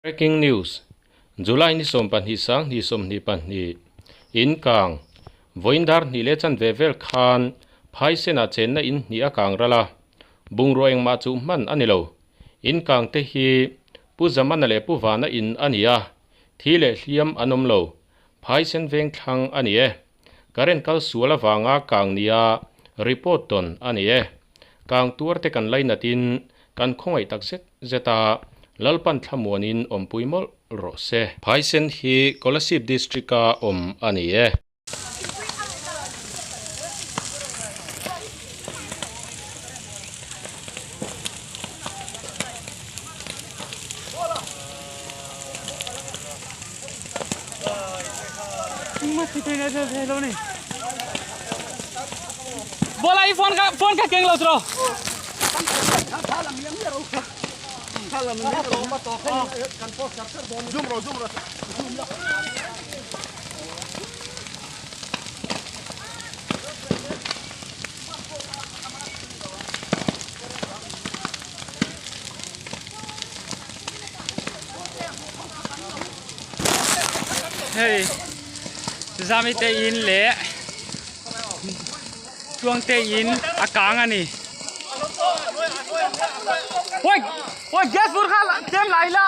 Breaking News, July ni 12 sang 22, In kang, Vawiin dar hnih leh chanve vel khan Phaisen-ah chenna in hnih a kang ral a, bungrua engmah chuh hman a ni lo. In kang te hi Pu Zamana leh Pu Vana in a ni a, thi leh hliam an awm lo. Phaisen veng thlang a ni e. Current kal sual avanga kang nia report tawn a ni e. Kang tuar te kan lainatin kan khawngaih tak zet zet a, Lalpan thlamuanin awmpui mawlh rawh se. Phaisen hi Kolasib District-a awm a ni e. Bola i phone ka phone ka keng lo tro. Hei Zami te in leh Tluang te in a kang a ni. Oi oi gas bur kha tlem lai la.